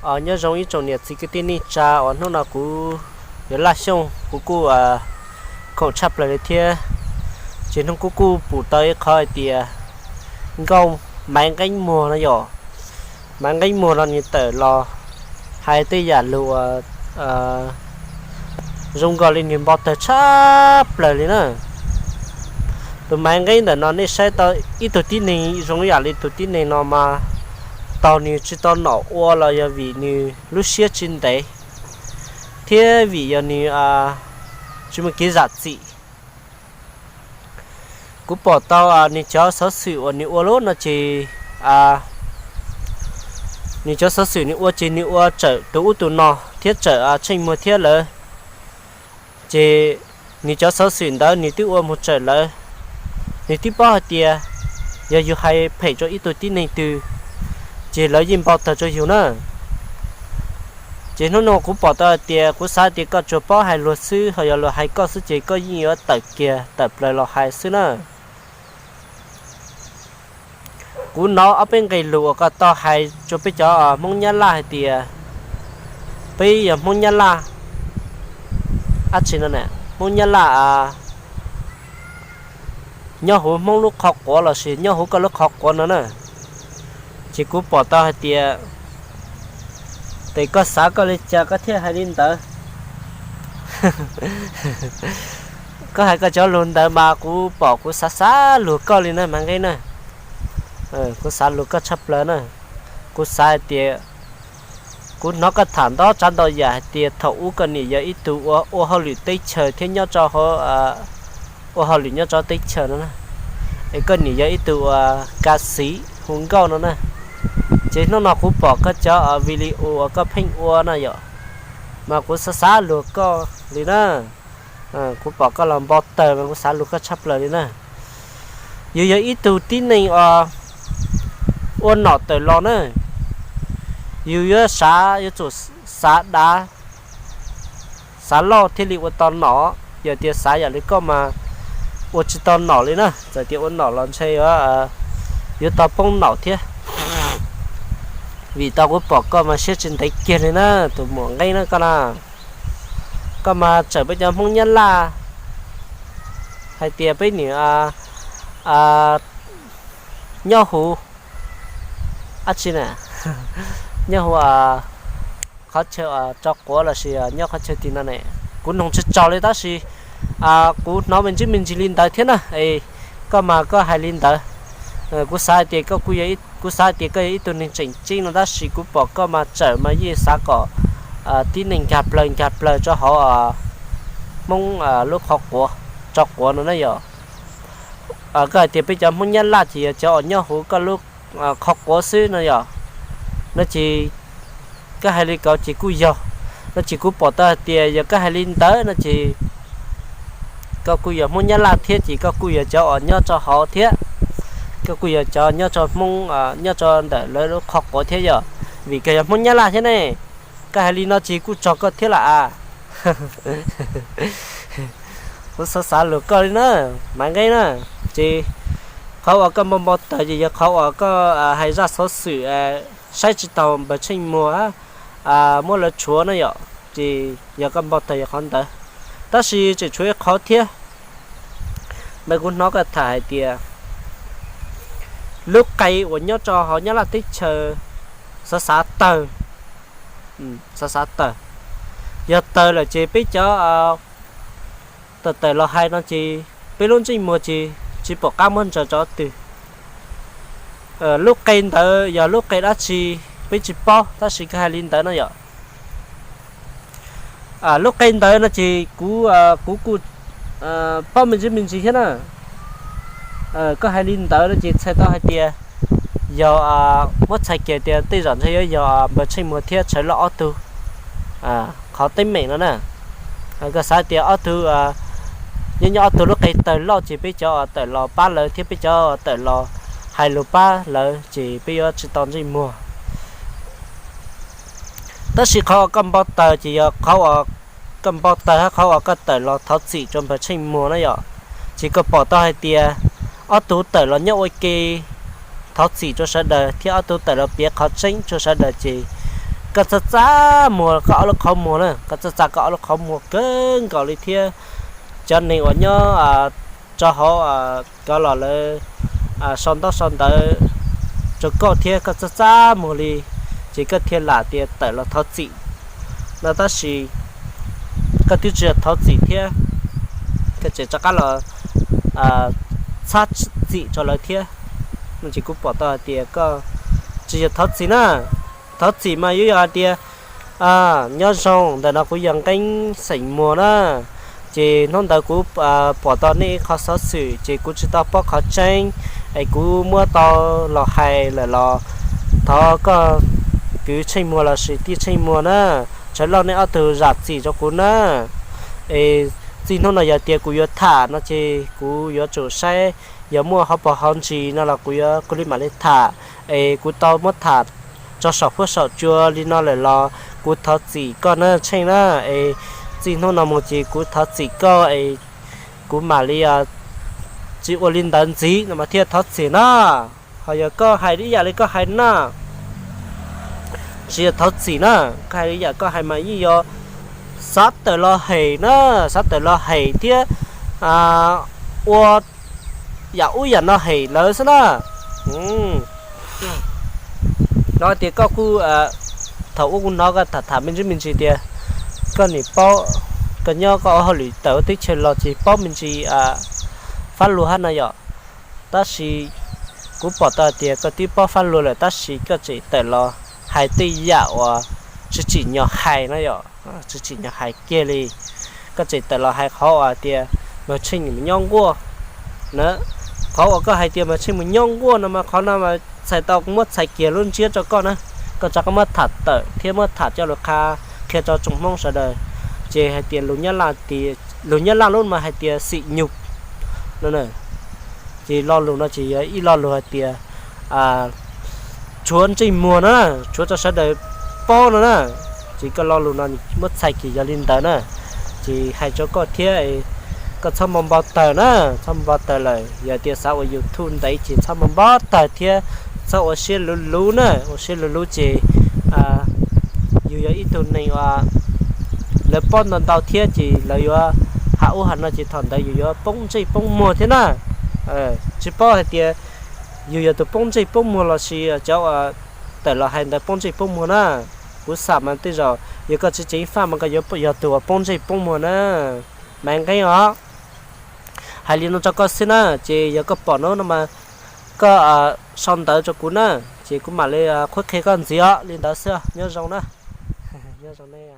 Nyob zoo ib tsoom niam txiv kwv tij neej tsa uas hnub no kuv yuav Laj Xyooj kuv kuj khoom tshaj plaws li thiab. Ces hnub kuv kuj pum tau ib qho hais tias nkauj Maiv Nqeeb Muag no yom, Maiv Nqeeb Muag no nws tawm los hais tej yam lus uas zoo nkaus li nws npau taws tshaj plaws li na. Tus Maiv Nqeeb ntawm no nej saib tau ib tug tib neeg zoo ib yam li tus tib neeg no mas tau nws tsis tau nom ua los yog vim nws lub siab tsis ntev thiab vim yog nws tsis muaj kev zam txim. Kuv pom tau nws cov xov xwm uas nws ua lub no ces nws cov xov xwm nws ua ces nws ua tsawm tus ub tus no thiab tsawm Tsheej Muag thiab lawv. Ces nws cov xov xwm ntawd nws twb ua mus tsawm lawv, nws twb paub hais tias yog yus hais phem rau ib tug tib neeg twg ces lawv yeej npau taws rau yus na. Ces hnub no kuv pom tau hais tias kuv xav tias koj tsuas paub hais luag xwb, ho yog luag hais koj xwb ces koj yeej yuav tawm kiag tawm plaws los hais xwb na. Kuv hnov ob peb nqe lus uas koj tau hais rau peb cov Hmoob Nyab Laj hais tias peb yog Hmoob Nyab Laj, ab tsi no, Hmoob Nyab Laj nyob huv Hmoob lub qhov quav lossis nyob huv koj lub qhov quav no na. Ces kuv pom tau hais tias tes koj xav koj li cas koj thiaj hais li ntawd. Koj hais koj cov lus ntawd mas kuv pom kuv xav xav luag koj li na Maiv Nqeeb na. Kuv xav luag koj tshaj plaws na. Kuv xav hais tias kuv hnov koj tham ntau tsav ntau yam hais tias thaum ub koj niam yog ib tug ua hauj lwm teb chaws thiab nyob rau hauv, ua hauj lwm nyob rau teb chaws no na, es koj niam yog ib tug uas kav xiv hu nkauj no na. Ces hnub no kuv pom koj cov video uas koj pheej ua na yom, mas kuv xav xav luag koj li na. Kuv pom koj los npau taws mas kuv xav luag koj tshaj plaws li na. Yus yog ib tug tib neeg uas ua nom tawm los na, yus yuav xav, yuav tsum xav dav, xav loj thiaj li ua tau nom. Yog tias xav yam li koj mas ua tsis tau nom li na, txawm tias ua nom los ntshe yuav tau poob nom thiab. Vim tau kuv pom koj mas siab tsis ntev kiag li na, tus muam Nqeeb na koj na. Koj mas tsawm peb cov Hmoob Nyab Laj hais tias peb niam nyob huv, ab tsi na, nyob huv qhov chaw tso quav lossis nyob qhov chaw tim no ne. Kuv noog tsis tsaug li tab sis kuv hnov me ntsis me ntsis li ntawd thiab na. Koj mas koj hais li ntawd, kuv xav hais tias koj kuj yog, kuv xav hais tias koj yog ib tug neeg tseem ceeb no tab sis kuv pom koj mas tsawm mas yeej xav kom tib neeg nkag plaws nkag plaws rau hauv Hmoob lub qhov quav, tso quav no na yom. Koj hais tias peb cov Hmoob Nyab Laj ces yog cov uas nyob huv koj lub qhov quav xwb no yom. No ces koj hais li ko ces kuj yog, no ces kuv pom tau hais tias yog koj hais li ntawd no ces koj kuj yog Hmoob Nyab Laj thiab ces koj kuj yog cov uas nyob rau hauv thiab, koj kuj yog cov nyob rau Hmoob, nyob rau ntawm lawv lub qhov quav thiab yom, vim koj yog Hmoob Nyab Laj thiab ne. Koj hais li no ces kuj tsaug koj thiab lam a. Kuv xav xav luag koj li na, Maiv Nqeeb na. Ces qhov uas koj npau npau taws ces yog qhov uas koj hais zaj xov xwm saib tsis taus npawg Tsheej Muag, muab lawv tshuav na yom, ces yog koj npau taws yog qhov ntawd. Tab sis tseem tshuav ib qhov thiab, ntawd kuv hnov koj tham hais tias lub qe uas nyob rau hauv Nyab Laj teb chaws xav xav tawg, xav xav tawg, yog tawg lawm ces peb cov tawm tawm los hais no ces peb lub ntsej muag ces tsis pom qab muab ntsaws rau twg. Lub qe ntawd yog lub qe dab tsi peb tsis paub tab sis koj hais li ntawd no yom. Lub qe ntawd no ces kuv, kuv kuj paub me ntsis me ntsis thiab na. Koj hais li ntawd no ces txhais tau hais tias yog, muab txhais kiag tias tej zaum ntshe yuav yog npawg Tsheej Muag thiab Tshaw Lauj ob tug qhov teeb meem no na. Koj xav tias ob tug, nyob nyob ob tug lub qe tawg loj ces peb cov tawm los pab lawv thiab peb cov tawm los hais lus pab lawv ces peb yuav tsis tau ntsej muag. Tab sis qhov uas koj npau taws ces yog qhov uas koj npau taws hab qhov uas koj tawm los thov txim rau npawg Tsheej Muag na yom. Ces koj pom tau hais tias ob tug tawm los nyob ua ke thov txim rau sawv daws thiab ob tug tawm los piav qhov tseeb rau sawv daws ces Koj txaj txaj muag koj ob lub qhov muag na, koj txaj txaj koj ob lub qhov muag kawg nkaus li thiab. Cov neeg uas nyob rau hauv koj los lawv sau ntaub sau ntawv rau koj thiab koj txaj txaj muag li, ces koj thiaj lam tias tawm los thov txim no. Tab sis koj twb tsis yog thov txim thiab, koj tseem rov qab los txhab txim rau lawv thiab no, ces kuv pom tau hais tias koj tsis yog thov txim na. Thov txim mas yuav yog hais tias nyob zoo, ntawm no kuv yog Nqeeb xeem Muas na, ces hnub ntawd kuv pom tau nej ib qho xov xwm ces kuv tsis tau paub qhov tseeb, es kuv muab tau los hais lawm los thov koj kwv Tsheej Muas lossis tij Tsheej Muas na, Tshav Lauj nej ob tug zam txim rau kuv na. Es txij hnub no yog tias kuv yuav tham no ces kuv yuav tsum saib yog muaj hauv paus hauv ntsis no los kuv yuav kuv li mam li tham. Es kuv tau muab tham tso saum huab saum cua li no lawm los kuv thov txim koj na Tsheej na. Es txij hnub no mus ces kuv thov txim koj es kuv mam li tsis ua li ntawd ntxiv no mas thiaj thov txim na. Ho yog koj hais ib yam li koj hais na, tsis yog thov txim na, koj hais li yam koj hais mas yeej yog xav tawm los hem na, xav tawm los hem thiab ua yam ub yam no hem lawv xwb na. No tias koj kuj, thaum ub kuv hnov koj tham tham me ntsis me ntsis tias koj nim paub, koj nyob koj ua hauj lwm tawm ua teb chaws los ces paub me ntsis fab luag hab no yom. Tab sis kuv pom tau tias koj twb paub fab luag lawm tab sis koj tseem tawm los hais tej yam uas tsis tsim nyog hais na yom, tsis tsim nyog hais kiag li. Koj tseem tawm los hais qhov uas tias Maj Tsheej mus nyob nkuaj na. Qhov uas koj hais tias Maj Tsheej mus nyob nkuaj no mas qhov no mas txhais tau muab txhais kiag lub ntsiab rau koj na. Koj rov qab muab tham tawm thiab muab tham coj lus qha qhia rau tsoom Hmoob sawv daws. Ces hais tias lus Nyab Laj lub mas hais tias xim nyug no. Ces lo lus no ces yog ib lo lus hais tias tshuav ntsej muag na, tshuav rau sawv daws paub no na. Ces koj lo lus no muab txhais kiag yog li ntawd na. Ces hais rau koj thiab, koj txhob npau npau taws na, txhob npau taws lawm. Yog tias xav ua YouTube ntev ces txhob npau npau taws thiab txhob ua siab luv luv na, ua siab luv luv ces yus yog ib tug neeg uas lawv paub ntau ntau thiab ces lawv yuav has ub has no ces thaum ntawd yus yuav poob ntsej poob muag thiab na. Tsis paub hais tias yus yog tus poob ntsej poob muag lossis cov uas tawm los hais ntawd poob ntsej poob muag na. Kuv xam mas tej zaum yog koj tsis ceev faj mas koj yuav yog tus uas poob ntsej poob muag na. Maiv Nqeeb os, hais li no rau koj xwb na, ces yog koj pom no no mas koj sau ntawv rau kuv na, ces kuv mam li qhuab qhia koj ntxiv os. Li ntawd xwb, nyob zoo na. Nyob zoo nej.